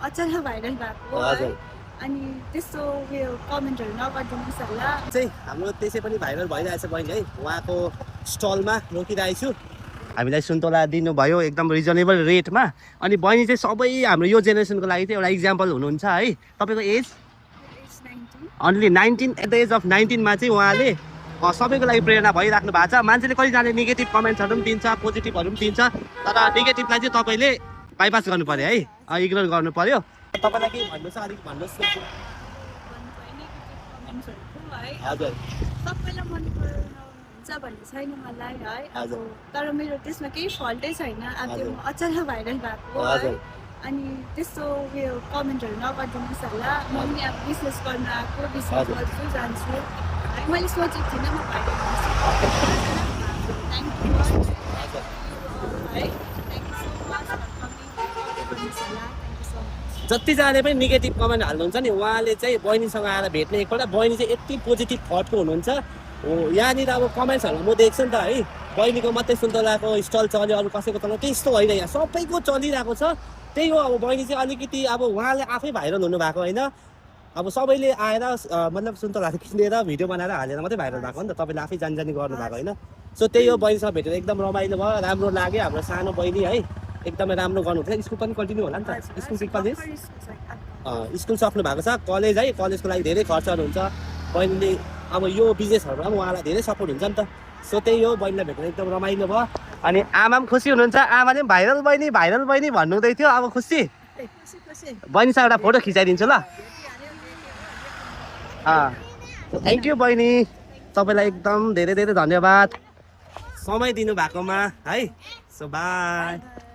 अचानक भाइरल भएको है अनि त्यस्तो उयो कमेन्टहरू नगरिदिनुहोस् होला चाहिँ हाम्रो त्यसै पनि भाइरल भइरहेछ बहिनी है उहाँको स्टलमा रोकिरहेको छु हामीलाई सुन्तला दिनुभयो एकदम रिजनेबल रेटमा अनि बहिनी चाहिँ सबै हाम्रो यो जेनेरेसनको लागि चाहिँ एउटा इक्जाम्पल हुनुहुन्छ है तपाईँको age only 19 at the age of 19 मा चाहिँ उहाँले सबैको लागि प्रेरणा भइराख्नु भएको छ मान्छेले कतिजनाले नेगेटिभ कमेन्ट्सहरू पनि दिन्छ पोजिटिभहरू पनि दिन्छ तर नेगेटिभलाई चाहिँ तपाईँले बाइपास गर्नु पर्यो है इग्नोर गर्नु पर्यो तपाईँलाई के भन्नु छ अलिक भन्नुहोस् हजुर सबैलाई मन पर्नुहुन्छ भन्ने छैन मलाई है अब तर मेरो त्यसमा केही फल्टै छैन अब त्यो अचानक भाइरल भएको है अनि त्यस्तो उयो कमेन्टहरू नगरिदिनुहोस् होला म पनि अब बिजनेस गर्न आएको बिजनेस गर्छु जान्छु है मैले सोचेको थिइनँ म भाइरल जतिजनाले पनि नेगेटिभ कमेन्ट हाल्नुहुन्छ नि उहाँले चाहिँ बहिनीसँग आएर भेट्ने एकपल्ट बहिनी चाहिँ यति पोजिटिभ थटको हुनुहुन्छ हो यहाँनिर अब कमेन्ट्सहरू म देख्छु नि त है बहिनीको मात्रै सुन्तलाको स्टल चल्यो अरू कसैको चल्यो त्यस्तो होइन यहाँ सबैको चलिरहेको छ त्यही हो अब बहिनी चाहिँ अलिकति अब उहाँले आफै भाइरल हुनुभएको होइन अब सबैले आएर मतलब सुन्तलाहरू किनेर भिडियो बनाएर हालेर मात्रै भाइरल भएको नि त तपाईँले आफै जानी गर्नुभएको होइन सो त्यही हो बहिनीसँग भेटेर एकदम रमाइलो भयो राम्रो लाग्यो हाम्रो सानो बहिनी है एकदमै राम्रो गर्नुहुन्छ स्कुल पनि कन्टिन्यू होला नि त स्कुल कलेज स्कुल सक्नु भएको छ कलेज है कलेजको लागि धेरै खर्चहरू हुन्छ बहिनीले अब यो बिजनेसहरूमा पनि उहाँलाई धेरै सपोर्ट हुन्छ नि त सो त्यही हो बहिनीलाई भेटेर एकदम रमाइलो भयो अनि आमा पनि खुसी हुनुहुन्छ आमाले पनि भाइरल बहिनी भन्नुहुँदै थियो अब खुसी बहिनीसँग एउटा फोटो खिचाइदिन्छु ल थ्याङ्क यू बहिनी तपाईँलाई एकदम धेरै धेरै धन्यवाद समय दिनु भएकोमा है सो बाई